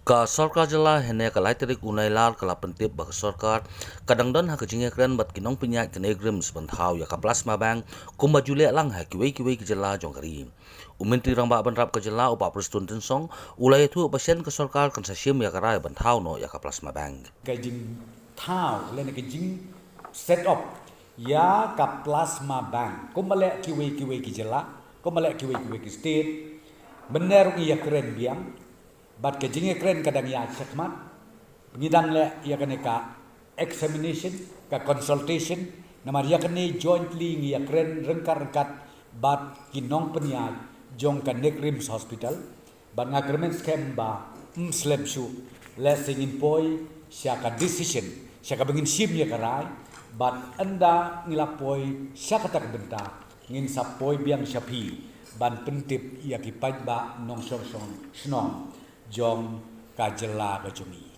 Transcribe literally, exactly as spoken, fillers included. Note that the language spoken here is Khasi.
Ka sorkar jylla hynne ka lai tarik u Nailar ka la pyntip ba ka sorkar ka dang don ha ka jingïakren bad ki nongpynïaid ka NEIGRIHMS ban thaw ïa ka plasma bank kumba ju leh lang ha kiwei kiwei ki jylla jong ka ri. U Myntri Rangbah Bynrap ka jylla u Bah Prestone Tynsong u la ïathuh ba shen ka sorkar kan sa shim ïa ka rai ban thaw noh ïa ka plasma bank. Ka jingthaw lane ka jing set up ïa ka plasma bank kumba leh kiwei kiwei ki jylla, kumba leh kiwei kiwei ki state, mynne ruh ngi ïakren biang. Bad ka jingïakren ka dang ïa shakhmat, ngi dang leh ïa kane ka examination, ka consultation, namar ïa kane jointly ngi ïakren ryngkat ryngkat bad ki nongpynïaid jong ka NEIGRIHMS Hospital. Bad nga kyrmen skhem ba ym slem shuh, lehse ngin poi sha ka decision, sha kaba ngin shim ïa ka rai. Bad ynda ngi la poi sha kata ka bynta, ngin sa poi biang sha phi ban pyntip ïa ki paidbah nongshong shnong jong ka jylla ka jong ngi.